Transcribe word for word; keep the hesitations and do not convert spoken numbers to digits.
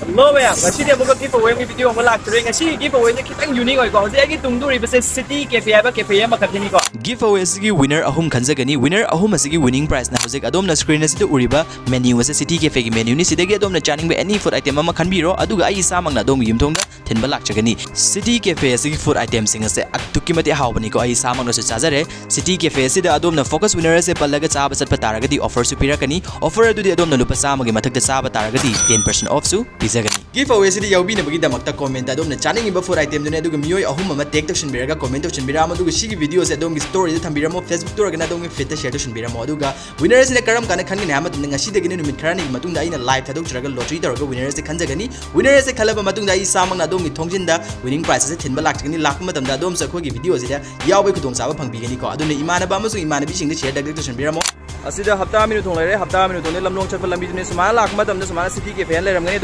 Hello ꯃꯌꯥꯝ, ꯉꯁꯤꯗꯤ ꯑꯃꯨꯛꯀ ꯒꯤꯐ ꯑꯋꯦꯒꯤ ꯚꯤꯗꯤꯑꯣ ꯑꯃ ꯂꯥꯛꯆꯔꯦ꯫ ꯉꯁꯤꯒꯤ ꯒꯤꯐ ꯑꯋꯦꯁꯦ ꯈꯤꯇꯪ ꯌꯨꯅꯤꯛ ꯑꯣꯏꯀꯣ꯫ ꯍꯧꯖꯤꯛ ꯑꯩꯒꯤ ꯇꯨꯡꯗ ꯎꯔꯤꯕꯁꯦ ꯁꯤꯇꯤ ꯀꯦꯐꯦ ꯍꯥꯏꯕ ꯀꯦꯐꯦ ꯑꯃꯈꯛꯇꯅꯤꯀꯣ꯫ ꯒꯤꯐ ꯑꯋꯦ ꯑꯁꯤꯒꯤ ꯋꯤꯅꯔ ꯑꯍꯨꯝ ꯈꯟꯖꯒꯅꯤ꯫ ꯋꯤꯅꯔ ꯑꯍꯨꯝ ꯑꯁꯤꯒꯤ ꯋꯤꯅꯤꯡ ꯄ꯭ꯔꯥꯏꯖꯅ ꯍꯧꯖꯤꯛ ꯑꯗꯣꯝꯅ ꯁ꯭ꯀ꯭ꯔꯤꯟ ꯑꯁꯤꯗ ꯎꯔꯤꯕ ꯃꯦꯅ꯭ꯌꯨ ꯑꯁꯦ ꯁꯤꯇꯤ ꯀꯦꯐꯦꯒꯤ ꯃꯦꯅ꯭ꯌꯨꯅꯤ꯫ ꯁꯤꯗꯒꯤ ꯑꯗꯣꯝꯅ ꯆꯥꯅꯤꯡꯕ ꯑꯦꯅꯤ ꯐꯨꯗ ꯑꯥꯏꯇꯦꯝ ꯑꯃ ꯈꯟꯕꯤꯔꯣ, ꯑꯗꯨꯒ ꯑꯩ ꯏꯁꯥꯃꯛꯅ ꯑꯗꯣꯝꯒꯤ ꯌꯨꯝꯊꯣꯡꯗ ꯊꯤꯟꯕ ꯂꯥꯛꯆꯒꯅꯤ꯫ ꯁꯤꯇꯤ ꯀꯦꯐꯦ ꯑꯁꯤꯒꯤ ꯐꯨꯗ ꯑꯥꯏꯇꯦꯝꯁꯤꯡ ꯑꯁꯦ ꯑꯗꯨꯛꯀꯤ ꯃꯇꯤꯛ ꯍꯥꯎꯕꯅꯤꯀꯣ, ꯑꯩ ꯏꯁꯥꯃꯛꯅꯁꯨ ꯆꯥꯖꯔꯦ꯫ ꯁꯤꯇꯤ ꯀꯦꯐꯦ ꯑꯁꯤꯗ ꯑꯗꯣꯝꯅ ꯐꯣꯀꯁ ꯋꯤꯅꯔ ꯑꯁꯦ ꯄꯜꯂꯒ ꯆꯥꯕ ꯆꯠꯄ ꯇꯥꯔꯒꯗꯤ ꯑꯣꯐꯔꯁꯨ ꯄꯤꯔꯛꯀꯅꯤ꯫ ꯑꯣꯐꯔ ꯑꯗꯨꯗꯤ ꯑꯗꯣꯝꯅ ꯂꯨꯄꯥ ꯆꯥꯝꯃꯒꯤ ꯃꯊꯛꯇ ꯆꯥꯕ ꯇꯥꯔꯒꯗꯤ ꯇꯦꯟ ꯄꯔꯁꯦꯟ ꯑꯣꯐꯁꯨ ꯄꯤꯖꯒꯅꯤ꯫ ꯒꯤꯐ ꯑꯋꯦ ꯑꯁꯤꯗ ꯌꯥꯎꯕꯤꯅꯕꯒꯤꯗꯃꯛꯇ ꯀꯣꯃꯦꯟꯇ ꯑꯗꯣꯝꯅ ꯆꯥꯅꯤꯡꯉꯤꯕ ꯐꯨꯗ ꯑꯥꯏꯇꯦꯝꯗꯨꯅꯦ, ꯑꯗꯨꯒ ꯃꯤꯑꯣꯏ ꯑꯍꯨꯝ ꯑꯃ ꯇꯦꯒ ꯇꯧꯁꯤꯟꯕꯤꯔꯒ ꯀꯣꯃꯦꯟ ꯇꯧꯁꯤꯟꯕꯤꯔꯛꯑꯝꯃꯣ, ꯑꯗꯨꯒ ꯁꯤꯒꯤ ꯚꯤꯗꯤꯑꯣꯁꯦ ꯑꯗꯣꯝꯒꯤ ꯁ꯭ꯇꯣꯔꯤꯗ ꯊꯝꯕꯤꯔꯝꯃꯣ, ꯐꯦꯁꯕꯨꯛꯇ ꯑꯣꯏꯔꯒꯅ ꯑꯗꯣꯝꯒꯤ ꯐꯤꯗꯇ ꯁꯤꯌꯔ ꯇꯧꯁꯤꯟꯕꯤꯔꯝꯃꯣ, ꯑꯗꯨꯒ ꯋꯤꯅꯔ ꯑꯁꯤꯅ ꯀꯔꯝ ꯀꯥꯟꯗ ꯈꯟꯒꯅꯤ ꯍꯥꯏꯕ ꯃꯇꯝꯗ, ꯉꯁꯤꯗꯒꯤꯅ ꯅꯨꯃꯤꯠ ꯈꯔꯅꯤꯒꯤ ꯃꯇꯨꯡꯗ ꯑꯩꯅ ꯂꯥꯏꯚ ꯊꯥꯗꯣꯛꯆꯔꯒ ꯂꯣꯇꯔꯤ ꯇꯧꯔꯒ ꯋꯤꯅꯔ ꯑꯁꯤ ꯈꯟꯖꯒꯅꯤ꯫ ꯋꯤꯅꯔ ꯑꯁꯤ ꯈꯜꯂꯕ ꯃꯇꯨꯡꯗ ꯑꯩ ꯏꯁꯥꯃꯛꯅ ꯑꯗꯣꯝꯒꯤ ꯊꯣꯡꯖꯤꯟꯗ ꯋꯤꯅꯤꯡ ꯄ꯭ꯔꯥꯏꯖ ꯑꯁꯤ ꯊꯤꯟꯕ ꯂꯥꯛꯆꯒꯅꯤ꯫ ꯂꯥꯛꯄ ꯃꯇꯝꯗ ꯑꯗꯣꯝꯁꯨ ꯑꯩꯈꯣꯏꯒꯤ ꯚꯤꯗꯤꯑꯣ ꯑꯁꯤꯗ ꯌꯥꯎꯕꯒꯤ ꯈꯨꯗꯣꯡꯆꯥꯕ ꯐꯪꯕꯤꯒꯅꯤꯀꯣ꯫ ꯑꯗꯨꯅ ꯏꯃꯥꯟꯅꯕ ꯑꯃꯁꯨꯡ ꯏꯃꯥꯟꯅꯕꯤꯁꯤꯡꯗ ꯁꯤꯌꯔ ꯇꯛ ꯇꯛ ꯇꯧꯁꯤꯟꯕꯤꯔꯝꯃꯣ꯫ ꯑꯁꯤꯗ ꯍꯞꯇꯥ ꯃꯤꯅꯨ ꯊꯣꯡ ꯂꯩꯔꯦ꯫ ꯍꯞꯇꯥ ꯃꯤꯅꯨ ꯊꯣꯡꯗ ꯂꯝꯂꯣꯡ ꯆꯠꯄ ꯂꯝꯕꯤꯗꯨꯅꯦ꯫ ꯁꯨꯃꯥꯏꯅ ꯂꯥꯛꯄ ꯃꯇꯝꯗ ꯁꯨꯃꯥꯏꯅ ꯁꯤꯇꯤ ꯀꯦꯐꯦ ꯂꯩꯔꯝꯒꯅꯤ꯫